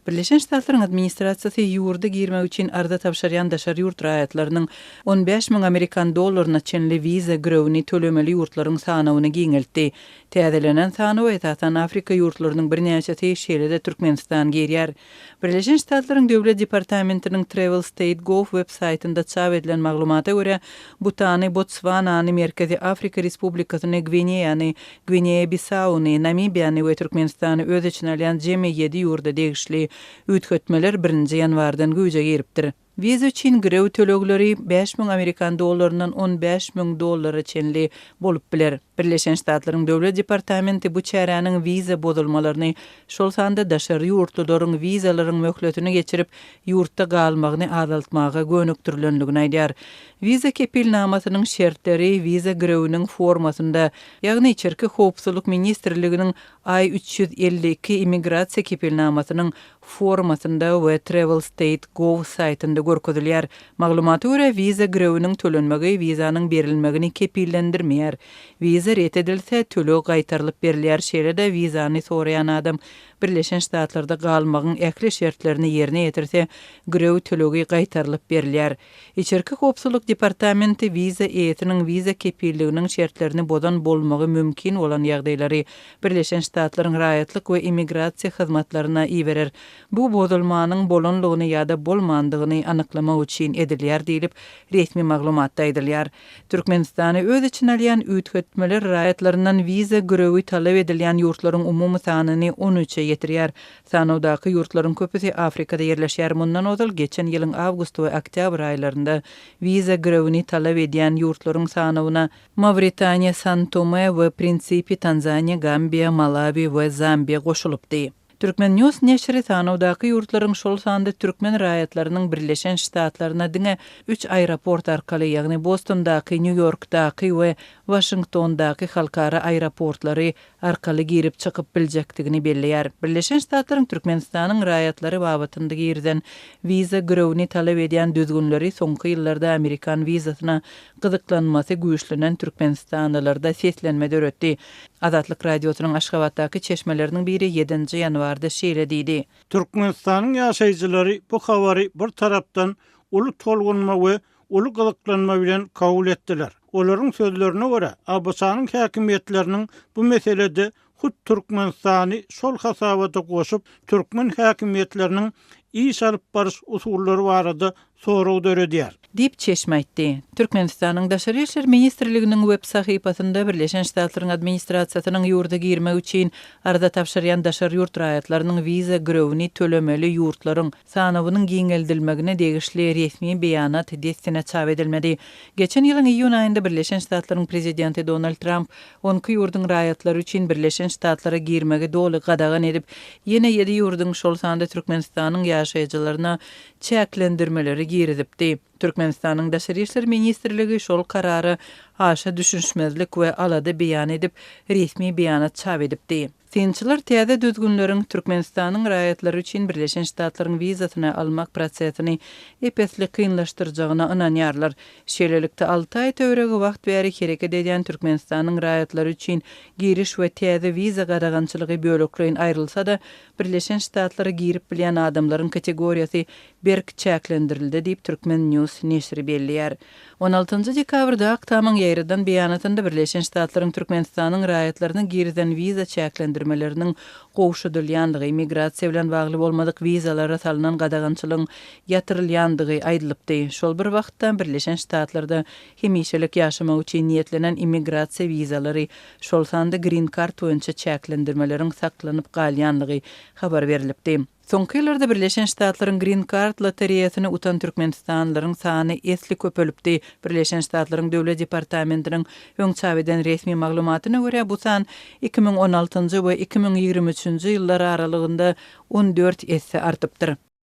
Birleşen Ştatlaryň administrasiýasy ýurda girmek üçin arza tabşyrýan daşary ýurt raýatlarynyň 15 000 amerikan dollaryna çenli wiza girewini tölemeli ýurtlaryň sanawyny giňeltdi. Täzelenen sanawa esasan Afrika ýurtlarynyň birnäçesi, şeýle-de Türkmenistan girýär. Birleşen Ştatlaryň Döwlet departamentiniň Travel State Gov web saýtynda çap edilen maglumata görä, Butany, Botswanany, Merkezi Afrika Respublikasyny, Gwineýany, Gwineýa-Bissauny, Namibiýany we Türkmenistany öz içine alýan jemi ýedi ýurda degişli üýtgetmeler birinji ýanwardan güýje giripdir. Wiza üçin girew tölegleri 5000 amerikan dollaryndan 15 000 dollara çenli bolup biler. Birleşen Ştatlaryň Döwlet departamenti bu çäräniň wiza bozulmalaryny, şol sanda daşary ýurtlularyň wizalaryň möhletini geçirip, ýurtda galmagyny azaltmaga gönükdirilendigini aýdýar. Wiza kepilnamasynyň şertleri wiza girewiniň formasynda, ýagny Içerki howpsuzlyk ministrliginiň I 352 immigrasiýa kepilnamasynyň formasynda we Travel State. Gov saýtynda görkezilýär. Maglumata görä, wiza girewiniň tölenmegi wizanyň berilmegini kepillendirmeýär. Wiza ret edilse, töleg gaýtarylyp berilýär, şeýle-de wizany soraýan adam Birleşen Ştatlarda galmagyň ähli şertlerini ýerine ýetirse, girew tölegi gaýtarylyp berilýär. Içerki howpsuzlyk departamenti wiza eýesiniň wiza kepilliginiň şertlerini bozan bolmagy mümkin bolan ýagdaýlary Birleşen Ştatlaryň raýatlyk we immigrasiýa hyzmatlaryna iberer. Bu bozulmanyň bolanlygyny ýa-da bolmandygyny anyklamak üçin edilýär diýlip, resmi maglumatda aýdylýar. Türkmenistany öz içine alýan üýtgetmeler raýatlaryndan wiza girewi talap edilýän ýurtlaryň umumy sanyny on üçe ýetirýär. Sanawdaky ýurtlaryň köpüsi Afrikada ýerleşýär. Mundan ozal, geçen ýylyň awgust we oktýabr aýlarynda wiza girewini talap edýän ýurtlaryň sanawyna Mawritaniýa, San-Tome we Prinsipi, Tanzaniýa, Gambiýa, Malawi we Zambiýa goşulypdy. Turkmen News neşiri sanawdaky ýurtlaryň, şol sanda türkmen raýatlarynyň Birleşen Ştatlaryna diňe üç aeroport arkaly, ýagny Bostondaky, Nýu-Ýorkdaky we Waşingtondaky halkara aeroportlary arkaly girip-çykyp biljekdigini belleýär. Birleşen Ştatlaryň Türkmenistanyň raýatlary babatynda girizen wiza girewini talap edýän düzgünleri soňky ýyllarda amerikan wizasyna gyzyklanmasy güýçlenen türkmenistanlylarda seslenme döretdi. Azatlyk Radiosynyň Aşgabatdaky çeşmeleriniň biri ýedinji ýanwarda şeýle diýdi. Türkmenistanyň ýaşaýjylary bu habary bir tarapdan uly tolgunma we uly gyzyklanma bilen kabul etdiler. Olaryň sözlerine görä, ABŞ-nyň häkimiýetleriniň bu meselede hut Türkmenistany şol hasabata goşup, türkmen häkimiýetleriniň iş alyp baryş usullary barada sorag döredýär. Diýip, çeşme aýtdy. Türkmenistanyň Daşary işler ministrliginiň web sahypasynda Birleşen Ştatlaryň administrasiýasynyň ýurda girmek üçin arza tabşyrýan daşary ýurt raýatlarynyň wiza girewini tölemeli ýurtlaryň sanawynyň giňeldilmegine degişli resmi beýanat dessine çap edilmedi. Geçen ýylyň iýun aýynda Birleşen Ştatlaryň prezidenti Donald Tramp on iki ýurduň raýatlary üçin Birleşen Ştatlara girmegi doly gadagan edip, ýene ýedi ýurduň, şol sanda Türkmenistanyň ýaşaýjylaryna çäklendirmeleri girizipdi. Türkmenistanyň Daşary işler ministrligi şol karara aşa düşünişmezlik we alada beýan edip, resmi beýanat çap edipdi. Synçylar täze düzgünleriň Türkmenistanyň raýatlary üçin Birleşen Ştatlaryň wizasyny almak prosesini ep-esli kynlaşdyrjagyna ynanýarlar. Şeýlelikde, alty aý töweregi wagt bäri hereket edýän Türkmenistanyň raýatlary üçin giriş we täze wiza gadagançylygy bölekleýin aýrylsa-da, Birleşen Ştatlara girip bilýän adamlaryň kategoriýasy berk çäklendirildi diýip, Turkmen News neşiri belleýär. On altynjy dekabrda Ak Tamyň ýaýradan beýanatynda Birleşen Ştatlaryň Türkmenistanyň raýatlaryna girizen wiza çäklendirmeleriniň gowşadylýandygy, migrasiýa bilen bagly bolmadyk wizalara salnan gadagançylygyň ýatyrylýandygy aýdylypdy. Şol bir wagtda, Birleşen Ştatlarda hemişelik ýaşamak üçin niýetlenen immigrasiýa wizalary, şol sanda Green Card boýunça çäklendirmeleriň saklanyp galýandygy habar berlipdi. Soňky ýyllarda Birleşen Ştatlaryň Green Card lotereýasyny utan türkmenistanlylaryň sany esli köpelipdi. Birleşen Ştatlaryň Döwlet departamentiniň öň çap eden resmi maglumatyna görä, bu san 2016-njy we 2023-nji ýyllar aralygynda 14 esse artypdyr.